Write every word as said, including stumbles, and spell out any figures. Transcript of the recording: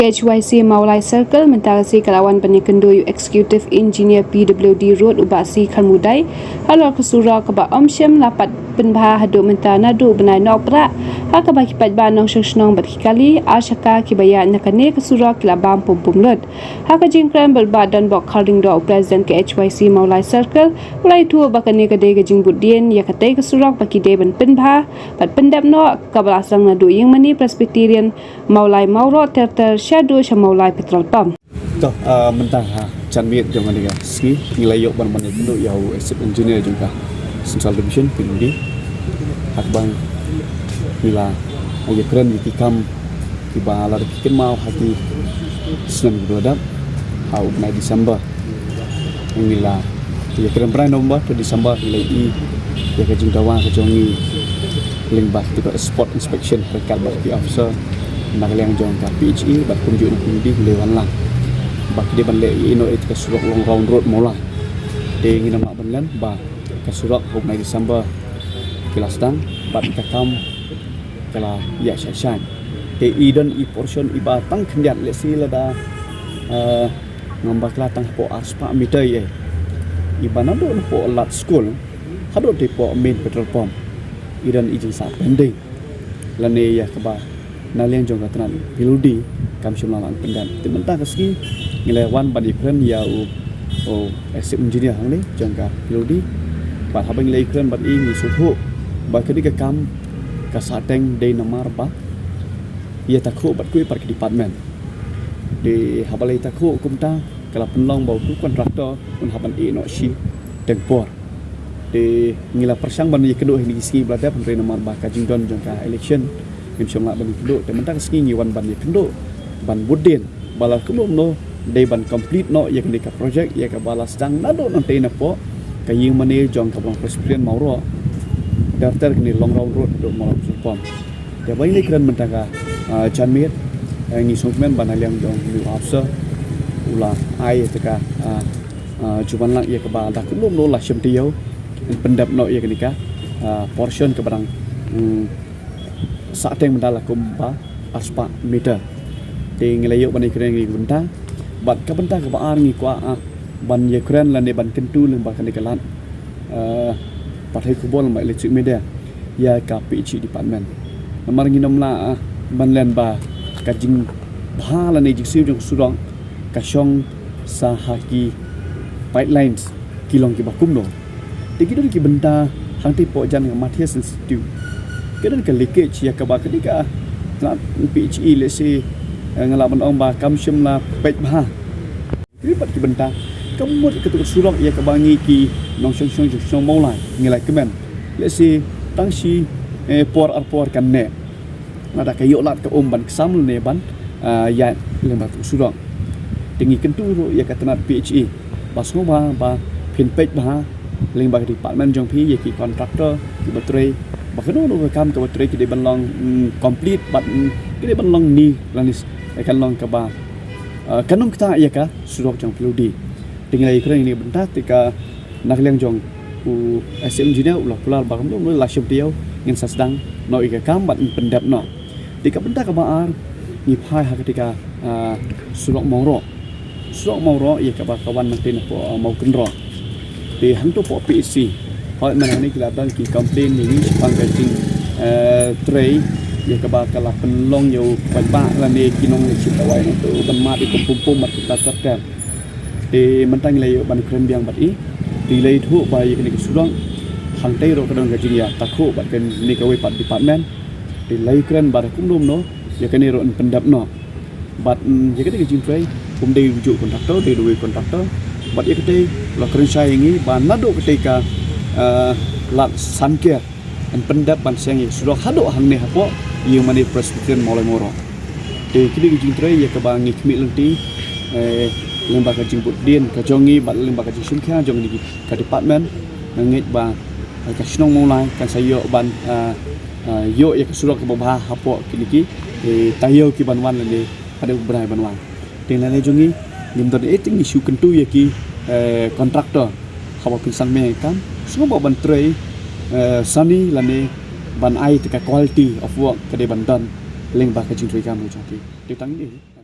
H Y C Mawlai Circle mynta ka sngi ka la wan ban ïakynduh ïa u Executive Engineer P W D Road u Bah C Kharmudai halor ka surok kaba ym shym la pat pynbha haduh mynta naduh u bnai Nohprah, ha kaba ki paidbah nongshong shnong bad ki kali ar shaka kiba ïaid na kane ka surok ki la bam pum pum lut. Ha ka jingkren bad u Bah Donbok Kharlyngdoh, u President ka H Y C Mawlai Circle, u la ïathuh ba kane ka dei ka jingbuddien ïa katei ka surok ba ki dei ban pynbha bad pyndep noh, kaba la sdang naduh Ïingmane Presbyterian Mawlai Mawroh ter ter shaduh sha Mawlai Petrol Pump. To, ah, mynta ha janmiet jong kane ka sngi ngi la ïoh ban ban ïakynduh ïa u Executive Engineer jong ka Central Division P W D. Ha kaba ngi la ïakren ïa ki kam kiba la dep kynmaw ha ki snem kiba la dep, ha u bnai December. Ngi la ïakren bnai November to December ngi la ïohi ïa ka jingdawa ka jong ngi lyngba kata ka spot inspection ryngkat bad ki officer na ka liang jong ka P H E bad kumjuh na P W D ngi la wan lang ba ki dei ban leh ïa ino ïa ka surok Long Round Road Mawlai. Te ngin ym lah ban len ba ka surok ha u bnai December ki la sdang bad ka kam ka la ïa shai shai. Te i don i portion iba tang khyndiat, lehse lada, eh, ngam bakla tang hapoh arspah meter ïa iba naduh napoh lad skul haduh te poh main petrol pump. I don i jingsah pending lane ïa kaba na liang jong ka tnat P W D kam shym la lah pyndep. Te mynta ka sngi ngi la wan ban ïakren ïa u, u Executive Engineer hangne jong ka P W D. Bad haba ngi la ïakren bad i ngi sngewthuh ba kane ka kam ka sah teng dei namar ba ïa takhuh bad kiwei pat ki department. Te haba la ïa takhuh kumta ka la pynlong ba utu u contractor un hap ban ïeh noh shiteng por. Te ngi la pyrshang ban ïakynduh ha kine ki sngi ba la dep hynrei namar ba ka jingdon jong ka election ngim shym lah ban ïakynduh. Te mynta ka sngi ngi wan ban ïakynduh ban bud dien ba la kumno kumno dei ban complete noh ïa kane ka project ïa kaba la sdang naduh nangtei napoh ka Ïingmane jong ka Mawlai Presbyterian Mawroh ter ter kane Long Round Road haduh Mawlai Petrol Pump. Te ba ngi la ïakren mynta ka, ah, janmiet, eh, ngi sngewkmen ba na liang jong u officer u la ai ïa ka, ah, ah, jubab lang ïa kaba da kumno kumno la shim taïew ban pyndep noh ïa kane ka, ah, portion kaba dang, mm, sah teng mynta la kumba arspah meter. Te ngi la ïoh ban ïakren ïa kane ka bynta bad ka bynta kaba ar ngi kwah, ah, ban ïakren lane ban kyntu lyngba kane ka lad, eh, pathai khubor lyngba electronic media ïa ka P H E department. Namar ngin ym lah, ah, ban len ba ka jingbha lane jingsiew jong ka surok ka shong sa ha ki pipelines ki long kiba kumno. Te ki don ki bynta hangtei hapoh jan ka Mathias Institute ki don ka leakage ïa kaba kane ka tnat P H E, lehse, eh, nga lah ban ong ba kam shym la peit bha. Kiwei pat ki bynta ka mut katu ka surok ïa kaba ngi ki nongshong shnong jong shnong Mawlai ngi la kmen, lehse, tang shi, eh, por ar por kan neh. Lada ka ïoh lad ka um ban ksam lane ban, ah, ïaid lyngba katu ka surok. Te ngi kyntu ruh ïa ka tnat P H E ba sngewbha ba phin peit bha lyngba ka department jong phi ïa ki contractor kiba trei ba kano kano ka kam kaba trei ki dei ban long, mm, complete bad, mm, ki dei ban long ni lane, eh, kan long kaba, ah, kan ym ktah ïa ka surok jong P W D. Te ngi la ïakren ïa kane ka bynta te ka na ka liang jong u Executive Engineer u la kular ba kumno kumno la shim taïew ngin sa sdang noh ïa ka kam bad ngin pyndep noh. Te ka bynta kaba ar ngi phai ha kata ka, ah, surok Mawroh. Surok Mawroh ïa kaba ka wan nangtei napoh, ah, Mawkynroh. Te hangto hapoh P H C hooid mynta hangne ki la don ki complain ïa ngi shaphang ka jing, eh, trei ïa kaba ka la pynlong ïa u paidbah lane ki nongleit shim dawai nangto ban mad ïa ka pum pum bad ka ter ter. Te mynta ngi la ïoh ban kren biang bad i. Te ngi la ïathuh ba ïa kane ka surok hangtei ruh ka don ka jingïatakhuh bad kane kawei pat department. Te la ïakren ba da kumno kumno ïa kane ruh yn pyndep noh. Bad, mm, ïa kane ka jingtrei ym dei u juh contractor, dei uwei contractor. Bad ïa katei la kren shai ïa ngi ba naduh katei ka, eh, lad Sanker yn pyndep ban seng ïa ka surok haduh hangne hapoh Ïingmane Presbyterian Mawlai Mawroh. Te kine ki jingtrei ïa kaba ngi khmih lynti, eh, lyngba ka jingbud dien ka jong ngi bad lyngba ka jingshim khia jong ngi ka department, nga ngeit ba, eh, ka shnong Mawlai kan sa ïoh ban, eh, eh, ïoh ïa ka surok kaba bha hapoh kine ki, eh, taïew ki ban wan lane haduh u bnai ban wan. Te lane jong ngi ngim don ei te ngi shu kyntu ïa ki, eh, contractor haba phin sangmih ïa ka kam sngewbha ban trei, eh, sani lane ban ai te ka quality of work ka dei ban don lyngba ka jingtrei kam ka jong ki. Te tang ïa